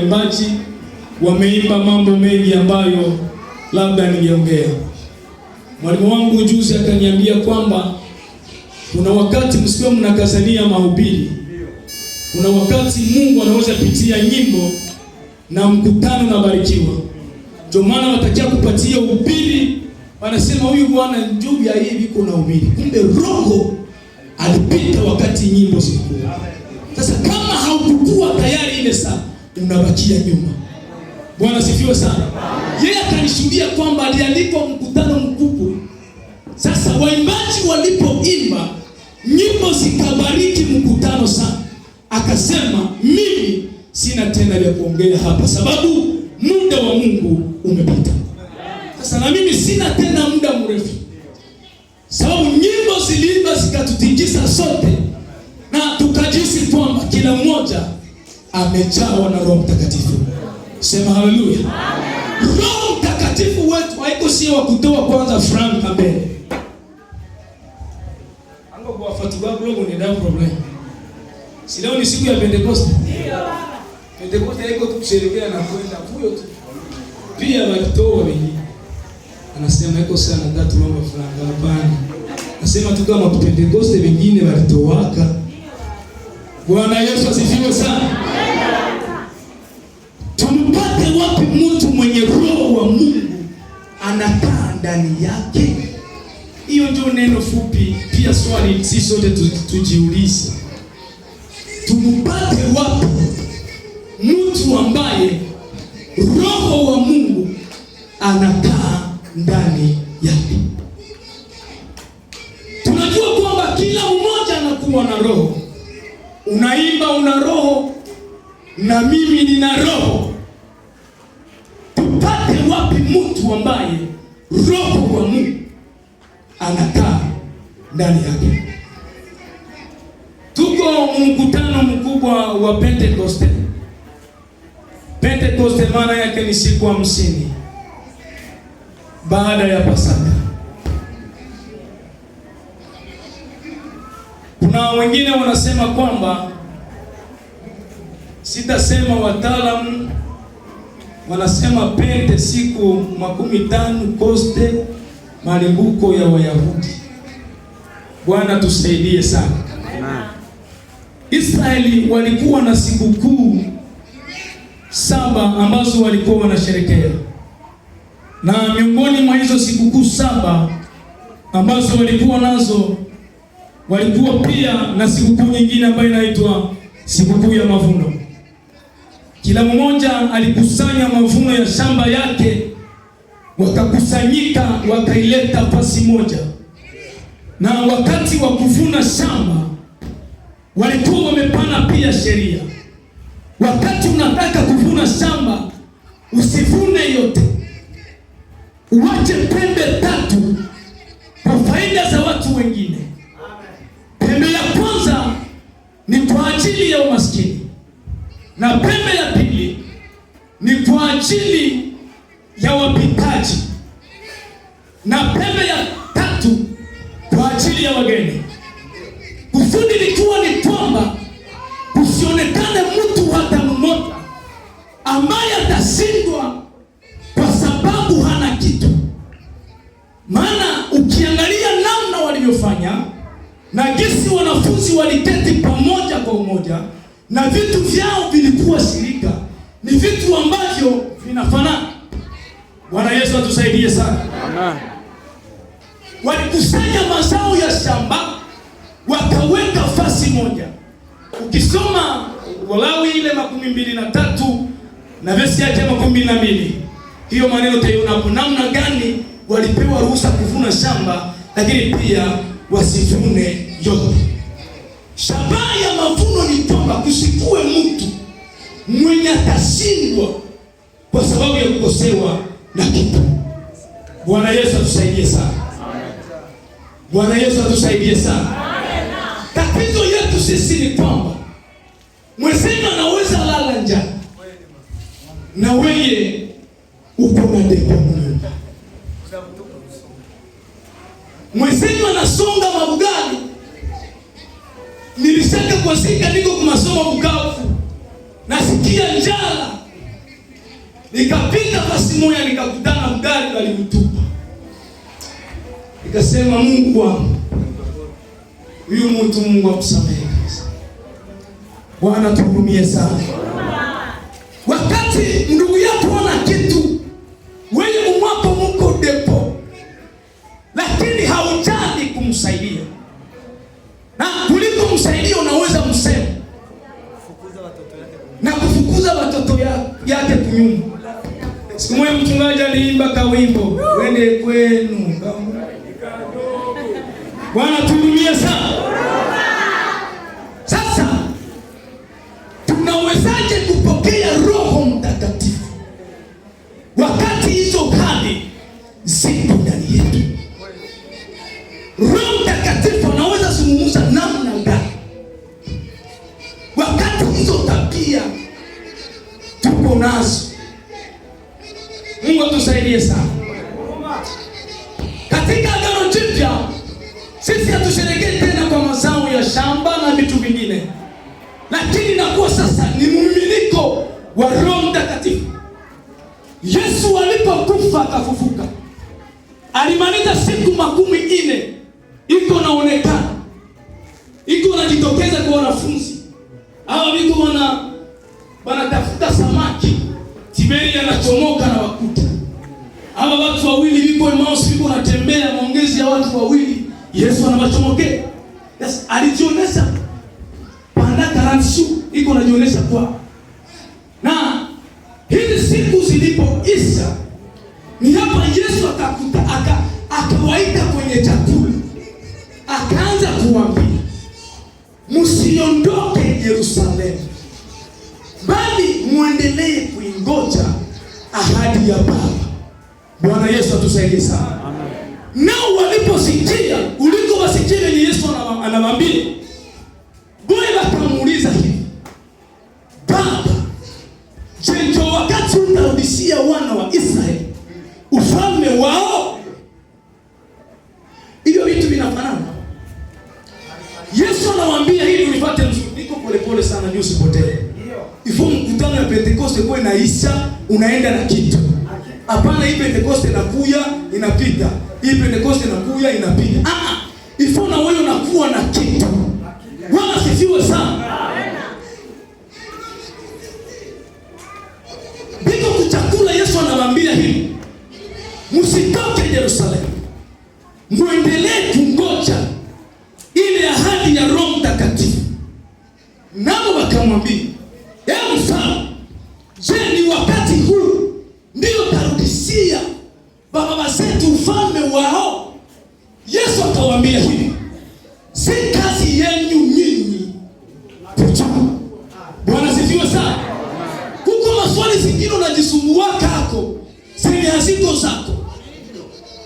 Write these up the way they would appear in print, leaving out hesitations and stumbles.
Waimbaji wameimba mambo mengi ambayo labda ningeongea. Mwalimu wangu juzi akaniambia kwamba kuna wakati msiwe mnakazania mahubiri. Kuna wakati Mungu anaweza pitia nyimbo na mkutano na barikiwa. Ndio maana watakia kupatia ubiri, wanasema huyu bwana njuu ya hii biko na ubiri. Kumbe Roho alipita wakati nyimbo zilikuwa. Sasa kama haukukuwa tayari ile saa, unabakia nyuma. Bwana sifiwe sana. Yeye akanishuhudia kwamba alialikwa mkutano mkubwa. Sasa waimbaji walipoimba nyimbo zikabariki mkutano sana, akasema mimi sina tena vya kuongea hapa, sababu muda wa Mungu umepita. Sasa na mimi sina tena muda mrefu, sababu nyimbo ziliimba zikatutikisa sote na tukajisi kwamba kila mmoja amejawa na Roho Mtakatifu. Sema haleluya. Roho Mtakatifu wetu haiko sio wa kutoa kwanza franka mbele. Ango kwa fatiga blogo ni da problem. Si leo ni siku ya Pentecost? Ndio. Pentecost haiko tu kusherehekea na kwenda huyo tu. Pia wakitoa wengine. Anasema iko sana tatu mambo franka, hapana. Nasema tu kama Pentecost wengine walitoaka. Bwana Yesu asifiwe sana. Tumpate wapi mtu mwenye roho wa Mungu anakaa ndani yake? Hiyo ndio neno fupi, pia swali sisi sote tujiulize. Tumpate wapi mtu ambaye roho wa Mungu anakaa ndani yake? Tunajua kwamba kila mmoja anakuwa na roho. Unaimba una roho na mimi nina roho. Tupate wapi mtu ambaye roho wa Mungu anakaa ndani yake? Tuko mkutano mkubwa wa Pentecoste. Pentecoste maana yake ni siku 50 baada ya Pasaka. Kuna wengine wanasema kwamba, sitasema wataalamu wanasema pente siku 50 koste malimbuko ya Wayahudi. Bwana tusaidie sana. Israeli walikuwa na sikukuu 7 ambazo walikuwa wanasherehekea. Na miongoni mwa hizo sikukuu 7 ambazo walikuwa nazo, walikuwa pia na sikukuu nyingine ambayo inaitwa sikukuu ya mavuno. Kila mmoja alikusanya mavuno ya shamba yake, wakakusanyika wakaileta fasi moja. Na wakati wa kuvuna shamba walikuwa wamepana pia sheria. Wakati unataka kuvuna shamba usivune yote, uache pembe 3 kwa faida za watu wengine. Pembe ya kwanza ni kwa ajili ya umaskini, na pembe ya pili ni kwa ajili ya wapitaji, na pembe ya tatu kwa ajili ya wageni. Kusudi likuwa ni kwamba kusionekane mtu hata mmoja ambaye atashindwa kwa sababu hana kitu. Maana ukiangalia namna walivyofanya na jinsi wanafunzi waliketi pamoja kwa umoja na vitu vyao vilikuwa shirika, ni vitu ambavyo vinafanana. Bwana Yesu atusaidie sana. Amen. Walikusanya mazao ya shamba wakaweka fasi moja. Ukisoma Walawi ile 23 na versi yake 22, hiyo maneno utaiona hapo namna gani walipewa ruhusa kuvuna shamba, lakini pia wasivune yote. Shabaha ya mavuno ni kwamba kusikue mtu mwenye atashindwa kwa sababu ya kukosewa na kitu. Bwana Yesu atusaidie sana. Bwana Yesu atusaidie sana. Tatizo yetu sisi ni kwamba mwenzenu anaweza lala njaa na wewe uko na depo nyumba. Mwenzenu anasonga mabugali. Nilishaka kwa sika niko kwa masomo Bukavu. Nasikia njala. Nikapita fasi moja nikakutana mgari walimtupa. Nikasema, Mungu wangu, huyu mtu Mungu amsamehe kabisa. Bwana tuhurumie sana. Wakati ndugu yako ana kitu, wewe umwapo muko depo, lakini haujali kumsaidia, na kuliko msaidia unaweza msema na kufukuza watoto yake kunyumba. Siku moja mchungaji aliimba kawimbo, wende kwenu. Bwana tuhurumie sana. Sasa tunawezaje kupokea Roho Mtakatifu wakati hizo hali zipo ndani yetu? Roho Mtakatifu anaweza zungumza namna gani wakati hizo tabia tuko nazo? Mungu atusaidie sana. Katika Agano Jipya sisi hatusherehekei tena kwa mazao ya shamba na vitu vingine, lakini inakuwa sasa ni mumiminiko wa Roho Mtakatifu. Yesu alipokufa akafufuka, alimaliza siku 40 iko naonekana, iko najitokeza kwa wanafunzi hawa, biko wanatafuta samaki, Tiberia anachomoka na wakuta hawa watu wawili biko Emmaus, biko natembea, maongezi ya watu wawili, Yesu anawachomokea. Yes, alijionyesha panda karansu iko najionyesha kwa. Na hizi siku zilipoisha ni hapa Yesu akawaita kwenye chakula, akaanza kuwaambia, msiondoke Yerusalemu, bali muendelee kuingoja ahadi ya Baba. Bwana Yesu atusaidie sana. Nao waliposikia, uliko wasikia ni Yesu anawaambia, boye wakamuuliza hivi, Baba, je, ndio wakati utarudishia wana wa Israeli ufalme wao? Hiyo vitu vinafanana. Yesu anawaambia hivi, unifuate mzuri. Niko polepole sana ndio usipotee. Ifo mkutano ya Pentecoste kwa inaisha, unaenda na kitu. Hapana, hii Pentecoste inakuya inapita. Hii Pentecoste inakuya inapita. Ifo na wewe unakuwa na kitu. Bwana sifiwe sana. Biko kuchakula, Yesu anawaambia hivi, msitoke Yerusalemu, muendelee kungoja ile ahadi ya Roho Mtakatifu. Nao wakamwambia, ee mfalme, je, ni wakati huu ndio tarudishia baba zetu ufalme wao? Yesu akawaambia hivi, si kazi yenu nyinyi kujua. Bwana sifiwe sana. Kuko maswali zingine unajisumbua kako, zenye haziko zako.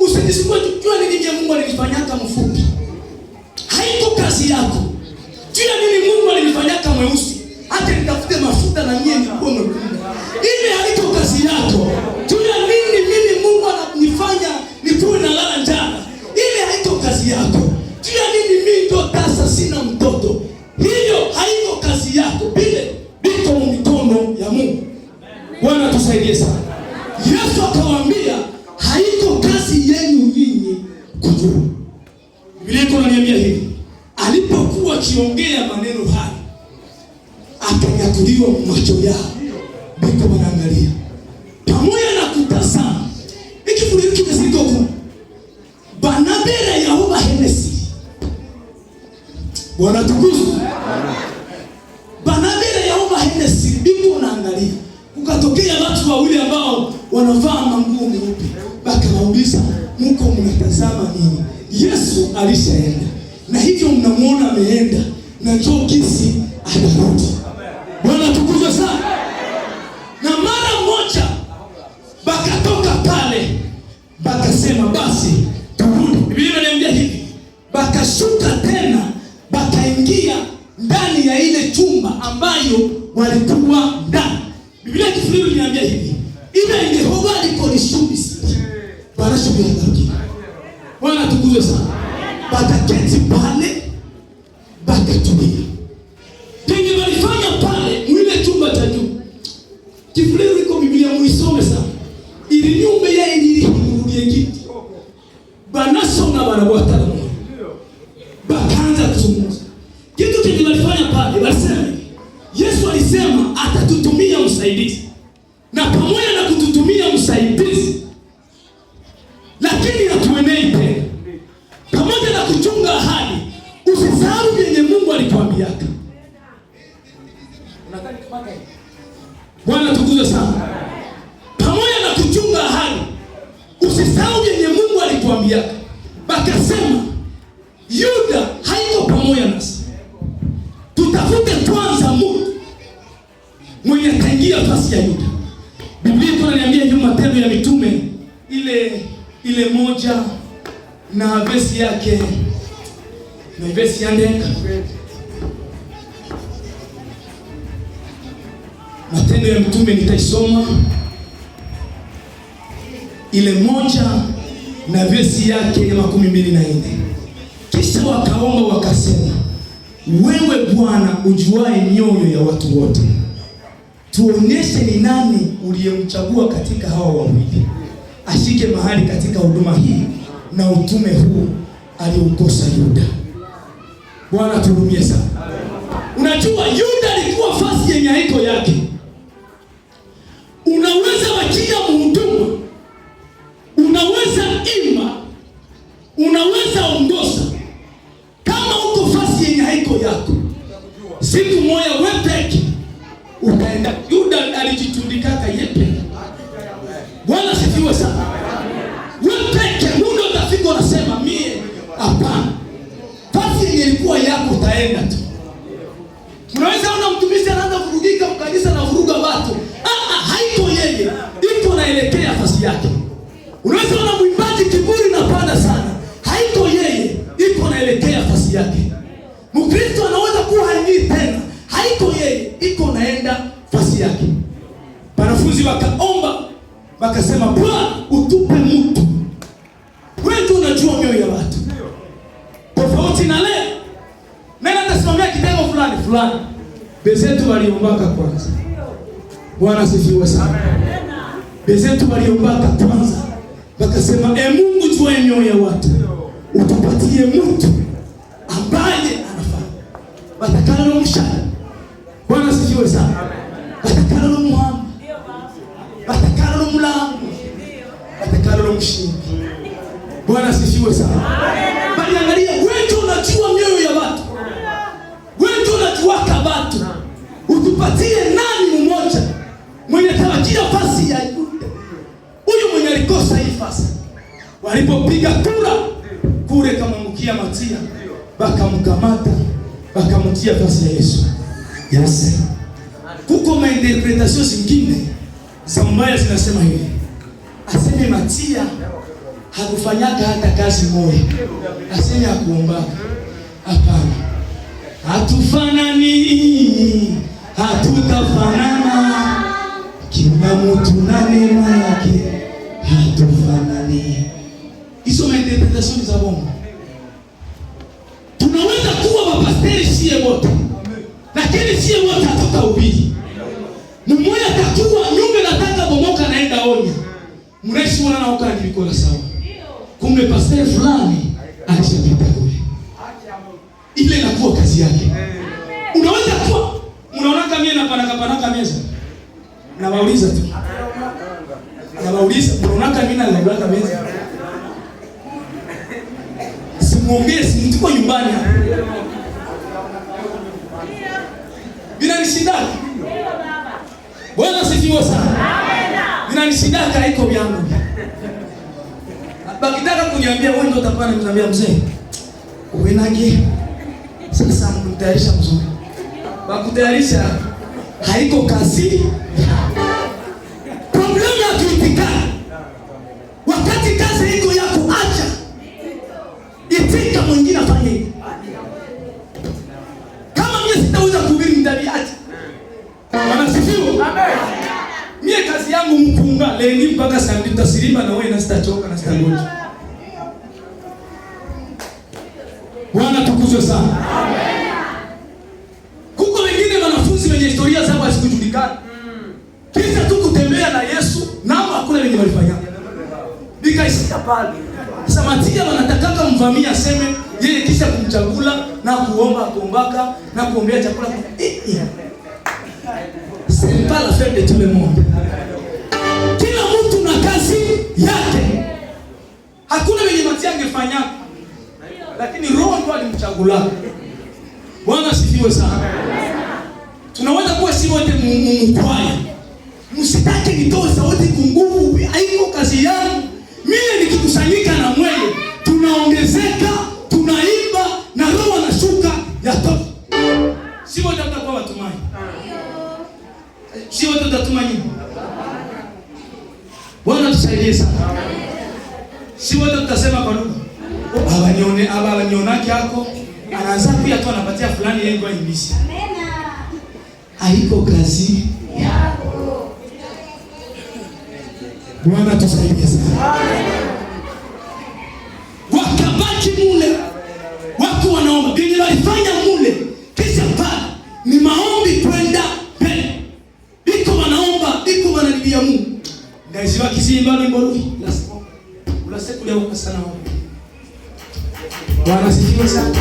Usijisumbue jua nini nye Mungu alinifanyaka mfupi. Haiko kazi yako. Jua nini Mungu alinifanyaka mweusi. Hata nitafute mafuta na nyie nikuwe mwekundu. Ile haiko kazi yako. Jua nini mimi Mungu ananifanya nikuwe nalala njala. Ile haiko kazi yako. Jua nini mimi ndo tasa sina mtoto. Hiyo haiko kazi yako. Bile biko mikono ya Mungu. Bwana tusaidie sana. Yesu akawaambia haiko kazi yenu nyinyi kujua. Biblia iko inaniambia hivi, alipokuwa akiongea maneno haya akanyakuliwa macho yao, biko wanaangalia pamoja na kutazama. Ikifuri kimeziko ku banabere Yehova Henesi. Bwana tukuzwe. Banabere Yehova Henesi, biko wanaangalia. Kukatokea watu wawili ambao wanavaa manguo meupe, bakawauliza mko mnatazama nini? Yesu alishaenda, na hivyo mnamuona ameenda, na njoo kisi atarudi. Bwana tukuzwe sana. Na mara moja bakatoka pale, bakasema basi turudi. Biblia inaniambia hivi, bakashuka tena bakaingia ndani ya ile chumba ambayo walikuwa ndani. Biblia Kifuliru inaniambia hivi, ile ingehova liko lishubisi. Bwana shubira garuki. Bwana tukuzwe sana. Bakaketi pale bakatulia. Kenye walifanya pale mwile chumba cha juu. Kifuliru Petero iko Biblia muisome sana. Ili nyumba ya ili kiti. Banasonga banabwatana moyo. Bakaanza kuzungumza. Kitu chenye walifanya pale, walisema Yesu alisema atatutumia msaidizi. Na pamoja na kututumia msaidizi, lakini hatuenei tena. Pamoja na kuchunga ahadi, usisahau vyenye Mungu alituambiaka. Bwana tukuzwe sana. Pamoja na kuchunga ahadi, usisahau vyenye Mungu alituambiaka. Bakasema Yuda haiko pamoja nasi, tutafute kwanza mtu mwenye ataingia nafasi ya Yuda. Biblia inaniambia hiyo Matendo ya Mitume ile 1 na vesi yake na vesi ya ndenga. Matendo ya Mitume nitaisoma ile 1 na vesi yake ya 24. Kisha wakaomba wakasema, wewe Bwana ujuae mioyo ya watu wote, tuonyeshe ni nani uliyemchagua katika hawa wawili ashike mahali katika huduma hii na utume huu aliukosa Yuda. Bwana tuhurumie sana. Unajua Yuda alikuwa fasi yenye haiko yake. Unaweza wakia muhuduma, unaweza imba, unaweza ongoza, kama uko fasi yenye haiko yako, siku moja wewe peke utaenda. Yuda alijitundikaka yeye peke. Bwana sifiwe sana. Wewe peke mundo utafika unasema mie hapana. Fasi yenye ilikuwa yako utaenda tu. Unaweza ona mtumishi anaanza kuvurugika mkanisa na vuruga watu. Haiko yeye, iko naelekea fasi yake. Unaweza ona mwimbaji kiburi na panda sana. Haiko yeye, iko naelekea fasi yake. Mkristo anaweza kuwa haingii tena. Haiko yeye, iko naenda fasi yake. Wanafunzi wakaomba, wakasema Bwana utupe mtu. Wewe tu unajua mioyo ya watu. Tofauti na leo. Nani atasimamia kitengo fulani fulani? Bezetu waliombaka kwanza. Bwana sifiwe sana. Bezetu waliombaka kwanza. Wakasema Mungu jua mioyo ya watu. Utupatie mtu ambaye anafaa. Watakalo mshahara. Bwana sifiwe sana. Watakalo muhamba. Watakalo mlango. Watakalo mshindi. Bwana sifiwe sana. Bali angalia, wewe unajua mioyo ya watu. Wewe unajuaka watu. Utupatie nani mmoja mwenye tarajia fasi ya Yuda. Huyu mwenye alikosa hii fasi. Walipopiga kura, kure kamwangukia Matia, bakamkamata, bakamtia fasi ya Yesu. Yes. Kuko mainterpretation zingine za mbaya zinasema hivi. Aseme Matia hakufanyaka hata kazi moja. Aseme hakuombaka. Hapana. Hatufanani, hatutafanana. Kila mtu na neema yake, hatufanani. Hizo mainterpretation za bongo. Tunaweza kuwa mapasteri sie wote, lakini sie wote hatutahubiri. Mmoja atakuwa nyumba nataka bomoka naenda onya. Mnaishi wana na ukani bikola sawa. Kumbe pastor fulani alishapita kule. Ile inakuwa kazi yake. Unaweza kuwa unaona kama mimi napanaka panaka meza. Nawauliza tu. Nawauliza unaona kama mimi napanaka meza. Simuongee, si tuko nyumbani hapa. Vinanishindaka. Bwana sifiwe sana. Vinanishindaka haiko vyangu. Bakitaka kuniambia wewe ndio utapana, niambia mzee. Uwenage. Sasa mkutayarisha mzuri. Bakutayarisha haiko kazi. Problemu ya kuitika. Wakati kazi iko yako acha. Itika mwingine afanye hivi. Kama mimi sitaweza kuhubiri nitaliacha. Bwana sifiwe. Amen. Mie kazi yangu mpunga leni mpaka saa mbili tasilima na wewe na sitachoka na sitangoja. Bwana tukuzwe sana. Amen. Kuko wengine wanafunzi wenye historia zao hazikujulikana. Kisha tu kutembea Venye walifanya bikaishia pale. Sasa Matia wanatakaka mvamia aseme yeye kisha kumchagula na kuomba kuombaka na kuombea chakula. Eh, eh. C'est pas l'affaire de tout le monde. Kila mtu na kazi yake. Hakuna venye Matia angefanya, lakini Roho ndo alimchagula. Bwana asifiwe sana. Tunaweza kuwa si wote mkwaya. Msitake nitoe sauti kunguvu, haiko kazi yangu. Mimi nikikusanyika na mweye, tunaongezeka, tunaimba na Roho anashuka yatosha. Si wote tutakuwa watumai. Si wote tutatuma nyimbo. Bwana tusaidie sana. Si wote tutasema kwa lugha. Abanione aba abanionake yako anaanza pia tu anapatia fulani yeye kwa imbisi. Haiko kazi yako. Bwana tusaidie sana. Wakabaki mule, wako wanaomba vyenye walifanya mule, kisha pale ni maombi kwenda mbele, biko wanaomba, biko wanalilia Mungu. Ndaisiwa kisimba lwimbo luhi ulase kulia sana. Bwana sifiwe sana.